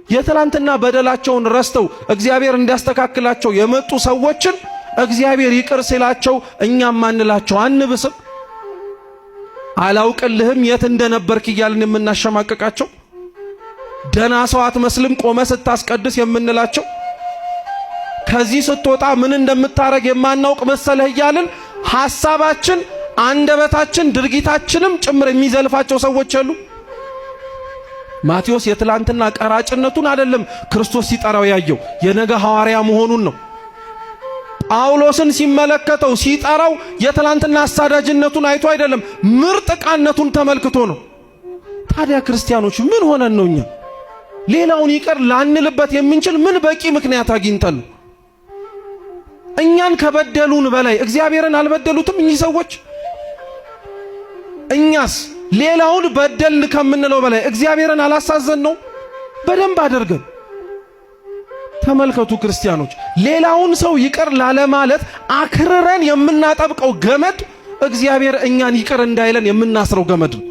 የትላንትና በደላቸውን ረስተው እግዚአብሔር እንዲያስተካክላቸው የመጡ ሰዎችን እግዚአብሔር ይቅር ሲላቸው እኛም ማንላቸው አንብስም? አላውቅልህም የት እንደነበርክ እያልን የምናሸማቅቃቸው፣ ደና ሰው አትመስልም ቆመ ስታስቀድስ የምንላቸው፣ ከዚህ ስትወጣ ምን እንደምታረግ የማናውቅ መሰለህ እያልን ሐሳባችን፣ አንደበታችን፣ ድርጊታችንም ጭምር የሚዘልፋቸው ሰዎች አሉ። ማቴዎስ የትላንትና ቀራጭነቱን አይደለም ክርስቶስ ሲጠራው ያየው የነገ ሐዋርያ መሆኑን ነው። ጳውሎስን ሲመለከተው ሲጠራው የትላንትና አሳዳጅነቱን አይቶ አይደለም፣ ምርጥ ዕቃነቱን ተመልክቶ ነው። ታዲያ ክርስቲያኖች ምን ሆነን ነው እኛ ሌላውን ይቅር ላንልበት የምንችል ምን በቂ ምክንያት አግኝተን ነው? እኛን ከበደሉን በላይ እግዚአብሔርን አልበደሉትም እኚህ ሰዎች? እኛስ ሌላውን በደል ከምንለው በላይ እግዚአብሔርን አላሳዘን ነው? በደንብ አድርገን ተመልከቱ ክርስቲያኖች፣ ሌላውን ሰው ይቅር ላለማለት አክርረን የምናጠብቀው ገመድ እግዚአብሔር እኛን ይቅር እንዳይለን የምናስረው ገመድ ነው።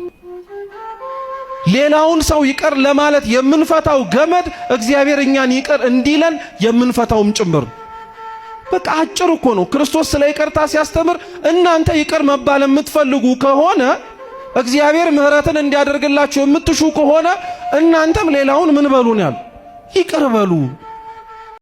ሌላውን ሰው ይቅር ለማለት የምንፈታው ገመድ እግዚአብሔር እኛን ይቅር እንዲለን የምንፈታውም ጭምር ነው። በቃ አጭር እኮ ነው። ክርስቶስ ስለ ይቅርታ ሲያስተምር እናንተ ይቅር መባል የምትፈልጉ ከሆነ፣ እግዚአብሔር ምሕረትን እንዲያደርግላችሁ የምትሹ ከሆነ፣ እናንተም ሌላውን ምን በሉ ነው ያሉ? ይቅር በሉ።